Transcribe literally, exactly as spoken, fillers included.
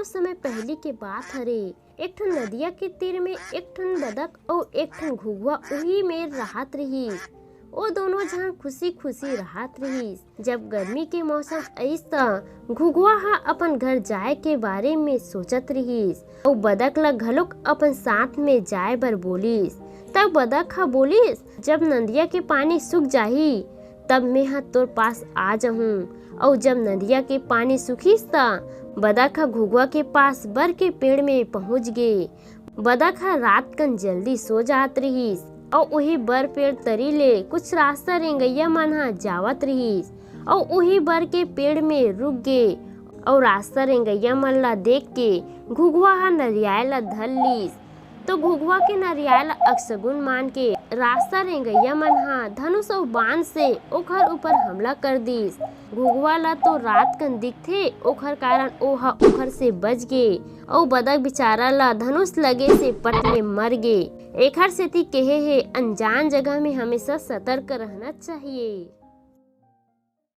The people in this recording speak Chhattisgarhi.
समय पहिली के बात हरे, एक ठन नदिया के तीर में एक ठन बदक अउ एक ठन घुघुआ उही मेर रहत रिहिस। ओ दोनों झन खुशी-खुशी रहत रिहिस। जब गर्मी के मौसम आइस, त घुघुआ ह अपन घर जाए के बारे में सोचत रिहिस अउ बदक ल घलोक अपन साथ में जाए बर बोलिस। तब बदक ह बोलिस, "जब नदिया के पानी सूख जाही, तब मेंह तोर पास आ जाहूं।" अउ जब नदिया के पानी सूखिस, त बदक ह घुघुआ के पास बर के पेड़ में पहुंच गे। बदक ह रात कन जल्दी सो जात रिहिस अउ उही बर पेड़ तरी ले कुछ रास्ता रेंगइया मन ह जावत रिहिस अउ उही बर के पेड़ में रुक गे अउ रास्ता रेंगइया मन ला देख के घुघुआ ह नरियाए ला धर लीस। तो घुघुआ के नरियाए ला अपसगुन मान के रास्ता रेंगइया मन ह धनुष अउ बाण से ओखर ऊपर हमला कर दीस। घुघुआ ला तो रात कन दिखथे, ओखर कारण ओ ह ओखर से बच गे अउ बदक बिचारा ला धनुष लगे से पट ले मर गे। एखर सेती केहे हे, अनजान जगह में हमेशा सतर्क रहना चाहिए।